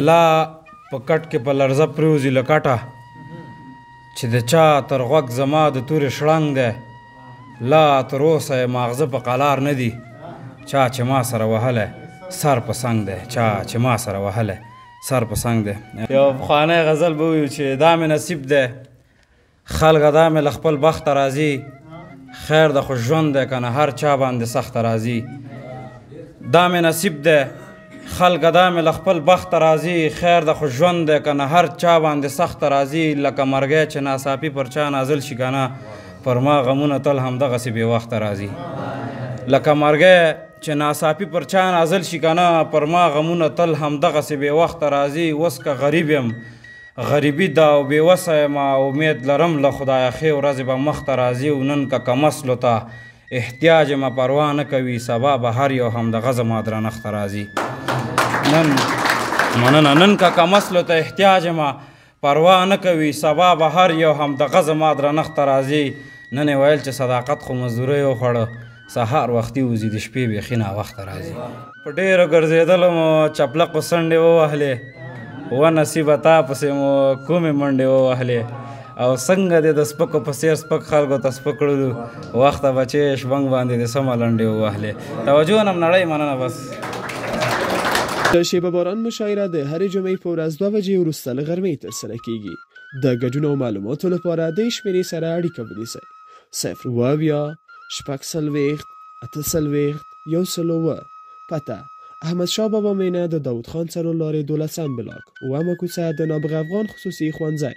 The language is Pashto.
لا په کټ کې په لرزه پرېوځي له کټه، چې د چا تر غوږ زما د تورې شړنګ دی، لا تر اوسه یې ماغزه په قلار نه دي، چا چې ما سره وهلی سر په سنګ دی، چا چې ما سره وهلی سر په سنګ دی. یو پخوانی غزل به ووایو چې دا مې نصیب دی، خلګه دا مې له خپل بخته راځي، خیر د خو ژوند دی که نه هر چا باندې سخته راځي. دا مې نصیب دی، خلګه دا مې له خپل بخته راځي، خیر د خو ژوند دی که نه هر چا باندې سخته راځي. لکه مرګی چې ناڅاپي پر چا نازل شي که نه، پر ما غمونه تل همدغسې بې وخته راځي. لکه مرګی چې ناڅاپي پر چا نازل شي که نه، پر ما غمونه تل همدغسې بې وخته راځي. اوس که غریب یم، غریبي ده او بې وسه یم، امید لرم له خدایه ښې ورځې به مخته راځي. او نن که کمسلو ته احتیاج یم پروا نه کوي، سبا به هر یو همدغه زما درنښته راځي. نن مننه، نن که کمسلو ته احتیاج یم پروا نه کوي، سبا به هر یو همدغه زما درنښته راځي. نن یې ویل چې صداقت خو مزدورۍ وخوړه، سهار وختي وځي د شپې بیخي ناوخته راځي. په ډېرو ګرځېدلو مو چپلقو څنډې ووهلې، و نصیبه تا پسې مو کومې منډې ووهلې، او څنګه دې د سپکو په څېر سپک خلکو ته سپک کړلو، وخته بچې شبنګ باندې دې سمه لنډې ووهلې. توجه نم نړۍ مننه. بس د شیبه باران مشاعره د هرې جمعې په ورځ 2 بجې وروسته له غرمې ترسره کیږي. د ګډون او معلوماتو لپاره دې شمېرې سره اړیکه ونیسئ: 070 46 48 107. پته: احمد شاه بابا مینه، د داود خان څلور لارې، 12 بلاک، 7مه کوڅه، د نابغه افغان خصوصي ښوونځی.